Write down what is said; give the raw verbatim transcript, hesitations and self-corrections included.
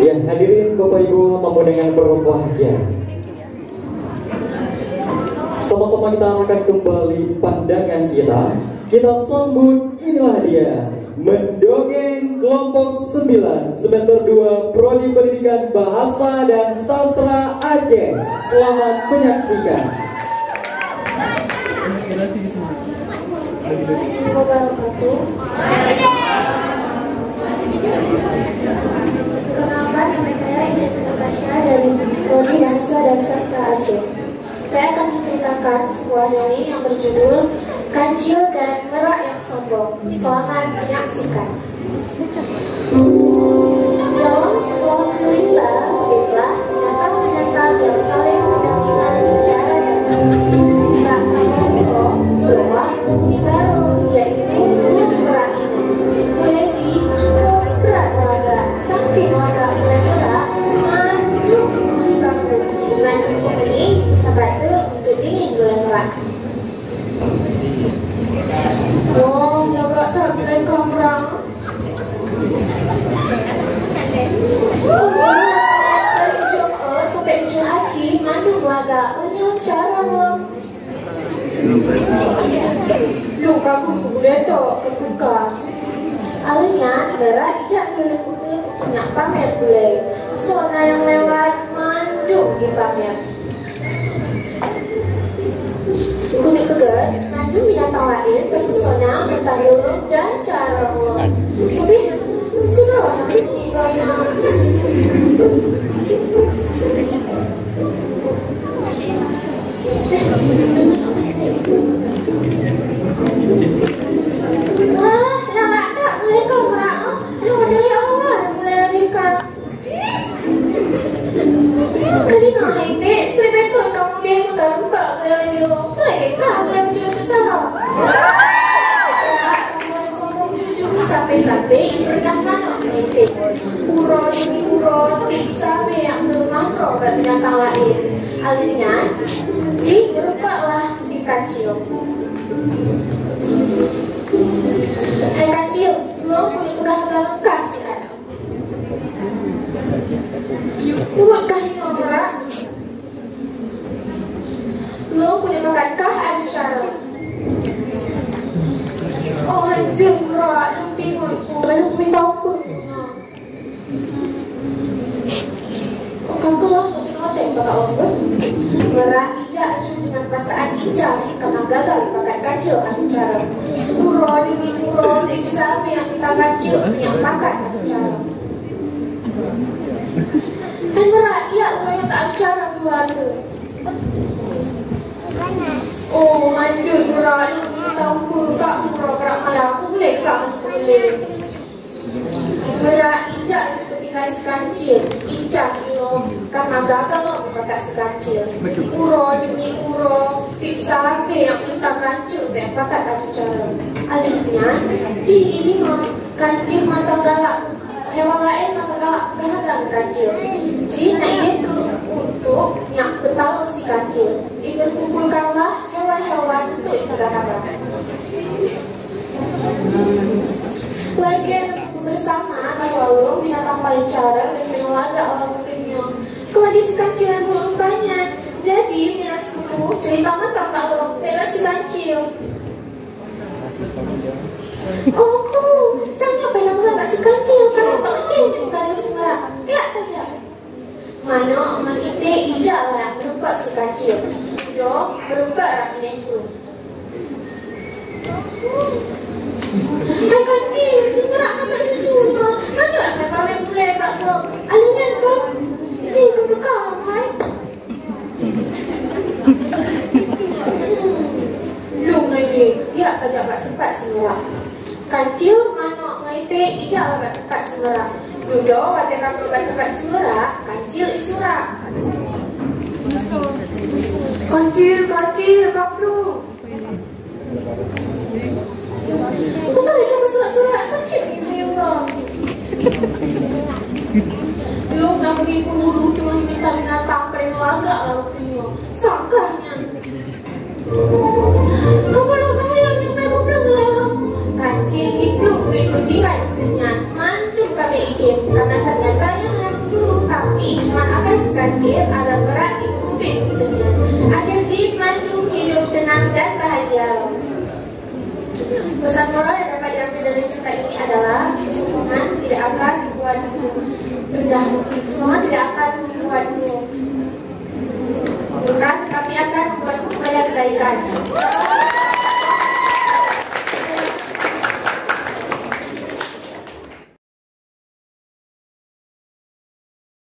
Ya, hadirin Bapak Ibu, tamu dengan berbahagia. Sama-sama kita arahkan kembali pandangan kita. Kita sambut, inilah dia, mendongeng kelompok sembilan, semester dua, Prodi Pendidikan Bahasa dan Sastra Aceh. Selamat menyaksikan. Wabarakatuh. Perkenalkan, nama saya Ida Natasha dari Prodi Bahasa dan Sastra Aceh. Saya akan menceritakan sebuah dongeng yang berjudul Kancil dan Merak yang Sombong. Selamat menyaksikan. Dalam sebuah gurita, hiduplah binatang-binatang yang saling berdampingan secara nyaman. Tidak sama rupa, bahwa penghuni baru, yaitu burung merak ini. Mulai jih cukup berat lagak, saking lagak mulai merak, mandum penghuni kampung, mandum penghuni sabat teuk untuk dingin mulai merak. Wah, lagak that mulai kampung. Oh, dari ujong, oh, sampai ujong aki, mandum lagak, meunyoe cara lom. Lôn kagum keu gulai tok, keu tukang. Alèh nyan, Merak ijak keuleuen uteuen untuk nyak pamer gulai. Soe na nyang lewat, mandum jipamer. Keuneuk peugah, mandum binatang laén teupesona meutareueng dan cara lom. Tapi, sidroe na peue ninggai na. Wah, lagak that mulai kong merak, oh. Lu dari awal mulai lagi kong. Kali nyoe hai tek, sui beutôi kamoe deh meukareumpok keu lagèe nyoe. Hai, ka lagèe macam-macam salah. Mulai sombong jujur sampai-sampai ipeureunah manok meulinting. Uroe demi uroe, tiep sabe nyang teuma keudroe bak binatang laén. Alèh nyan, jih meurumpoklah si Kancil. Hai Kancil, lôn keuneuk peugah haba ngon kah siat. Peubuet kah inoe, Merak? Lôn keuneuk pakat kah adu cara. Oh, hanjeuet, Merak, lôn deungö, oh, lôn mita peue. Oh, ka keuh, watèe-watèe pakat lôn. Merak ijak aju dengan perasaan icah, ka na gagal pakat Kancil adu cara. Uroe demi uroe, tiep sabe nyang mita Kancil, nyang pakat adu cara. Hai Merak, ya, uroe nyoe ta adu cara dua tu. Oh, hanjeuet Merak, lôn tahu peue ka uroe brat malam, ulèe ka ulèe. Merak ijak jipeutinggai si Kancil, icah inoe ka na gagal lom pakat si Kancil. Uroe demi uroe, tiep sabe nyang mita Kancil bèk pakat adu cara. Alèh nyan, jih ideungö Kancil mantong galak, hewan laén mantong galak peugah haba keu Kancil. Jih na idéh keuh untuk nyak peutaloe si Kancil. Iperkumpulkanlah hewan-hewan untuk ipeugah haba. Lagèe untuk bersama bahwa lôn binatang paling carông dan paling lagak lam donya. Kok lagèe si Kancil nyang gurông rupanya. Jadi, meunan seukupu cerita mantong bak lôn, bèk bak si Kancil. Oh, oh, sang nyoe bèk lôn bak si Kancil, karena tak cit untuk gayuh si Merak. Keuyak tajak. Manok ngon iték ijak lam rumpok si Kancil. Dudoe meurumpok lam binéh krueng. Hai Kancil, si Merak ka bak cucu nyoe. Manok ka paméh pulèe bak gob. Alèh nyan gob, iték keu keuka, hai. Lôn ngon iték, ijak tajak bak teumpat si Merak. Kancil, manok ngon iték ijak lam bak teumpat si Merak. Dudoe watèe ka trôk bak teumpat si Merak, Kancil isurak. Kancil, Kancil, ka plueng. Bukan lagèe meusurak-surak, sakét miyueb-miyueb gob. Lôn na peugah keu guru teungoh mita binatang paléng lagak lam donya. Sangkah nyan. Keupeue bahaya nyang bèe gobnyan lom? Kancil iplueng keu ipeutinggai uteuen nyan. Mandum ka bèk item, karena teunyata nyan hantu. Alam berat ibu tubik di dunia. Akhir jih mandum hidup tenang dan bahagia. Pesan moral yang dapat diambil dari cerita ini adalah kesombongan tidak akan membuatmu rendah, kesombongan tidak akan membuatmu bukan, tetapi akan membuatmu kepada kebaikan.